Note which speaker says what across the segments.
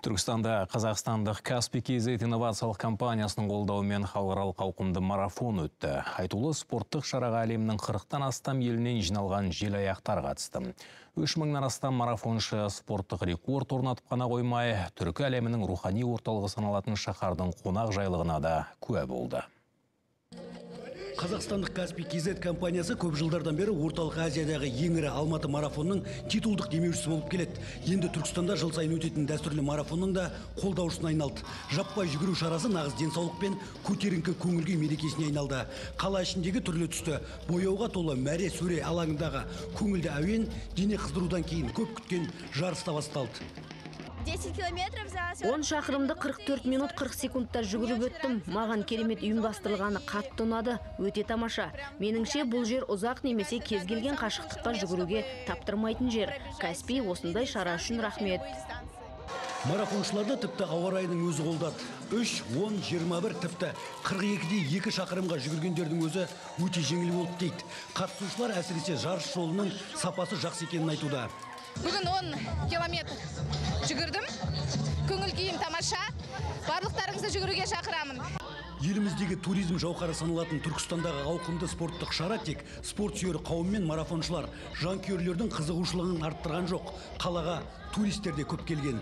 Speaker 1: Түркістанда қазақстандық Каспий KZ инновациялық компаниясының қолдауымен халықаралық ауқымды марафон өтті. Айтулы спорттық шараға әлемнің 40-тан астам елінен жиналған желаяқтар қатысты. 3000-нан астам марафоншы спорттық рекорд орнатып қана қоймай, түркі әлемінің рухани орталығы саналатын шаһардың қонақ жайлығына да куә болды.
Speaker 2: Қазақстандық Каспий KZ компаниясы көп жылдардан бері Орталық Азиядағы ең ірі Алматы марафонының титулдық демеушісі болып келеді. Енді Түркістанда жыл сайын өтетін дәстүрлі марафонның да қолдаушысына айналды. Жаппай жүгіру шарасы нағыз денсаулық пен көтеріңкі көңіл күй мерекесіне айналды. Қала ішіндегі түрлі түсті бояуға толы мәре сөре алаңындағы көңілді әуен дене қыздырудан кейін көп күткен жарыс та басталды.
Speaker 3: 10 километров за
Speaker 4: 10 шақырымды 44 минут 40 секундта жүгіріп өттім. Маған керемет ұйымдастырылғаны қатты ұнады, өте тамаша. Меніңше, бұл жер ұзақ немесе кез келген қашықтыққа жүгіруге таптырмайтын жер. Каспий осындай шара үшін рахмет.
Speaker 2: Марафоншыларды тіпті ауа райының өзі қолдады. 3, 10, 21, тіпті 42-де 2 шақырымға жүгіргендердің өзі өте жеңіл болды дейді. Қатысушылар әсіресе жарыс жолының сапасы жақсы екенін айтуда.
Speaker 5: Бүгін 10 километр жүгірдім. Көңіл күйім тамаша. Барлықтарыңызды жүгіруге шақырамын.
Speaker 2: Еліміздегі туризм жауһары саналатын Түркістандағы ауқымды спорттық шара тек спорт сүйер қауым мен марафоншылар, жанкүйерлердің қызығушылығын арттырған жоқ. Қалаға туристер де көп келген.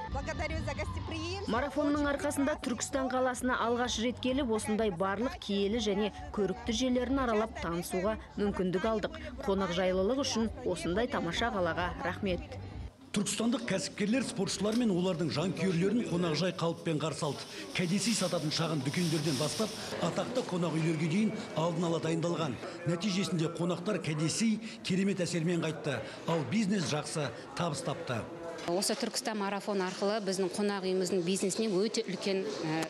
Speaker 3: Благодарю за гостеприимство.
Speaker 4: Марафонның арқасында Түркістан қаласына алғаш рет келіп, осындай барлық киелі және көрікті жерлерін аралап танысуға мүмкіндік алдық. Қонақжайлылық үшін осындай тамаша қалаға рахмет.
Speaker 2: Түркістандық кәсіпкерлер спортшылар мен олардың жанкүйерлерін қонақжай қалыппен қарсы алды. Кәдесый сататын шағын дүкендерден бастап, атақты қонақ үйлерге дейін алдын ала дайындалған. Нәтижесінде қонақтар кәдесый керемет әсермен қайтты, ал бизнес жақсы табыс тапты.
Speaker 6: Осы Түркістан марафон арқылы біздің қонақ үйіміздің бизнесіне өте үлкен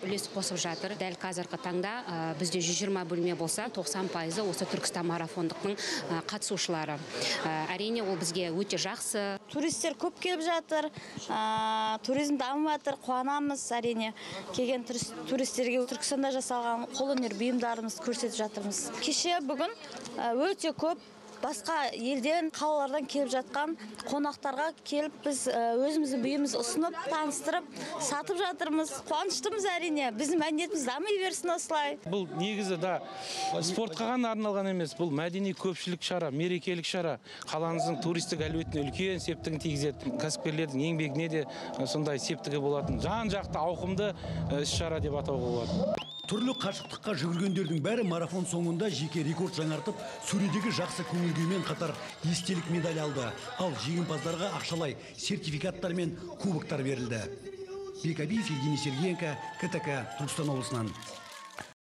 Speaker 6: үлес қосып жатыр. Дәл қазіргі таңда бізде 120 бөлме болса, 90%-ы осы Түркістан марафондықтың қатысушылары. Әрине, ол бізге өте жақсы.
Speaker 3: Туристер көп келіп жатыр, туризм дамып жатыр, қуанамыз әрине. Келген туристерге Түркістанда жасалған қолөнер бұйымдарымызды көрсетіп жатырмыз. Кеше бүгін өте көп басқа елден, қалалардан келіп жатқан қонақтарға келіп біз өзіміздің бұйымымызды ұсынып, таныстырып, сатып жатырмыз. Қуаныштымыз әрине. Біздің мәдениетіміз дами берсін осылай.
Speaker 7: Бұл негізі да спортқа ғана арналған емес, бұл мәдени көпшілік шара, мерекелік шара. Қаламыздың туристік әлеуетіне үлкен септігін тигізеді. Кәсіпкерлердің еңбегіне де сондай септігі болатын жан-жақты ауқымды іс-шара деп атауға болады.
Speaker 2: Түрлі қашықтыққа жүгіргендердің бәрі марафон соңында жеке рекорд жаңартып, сөредегі жақсы көңіл күймен қатар естелік медаль алды. Ал жеңімпаздарға ақшалай сертификаттар мен кубоктар берілді. Бек Абиев, Евгений Сергеенко, КТК, Түркістан облысынан.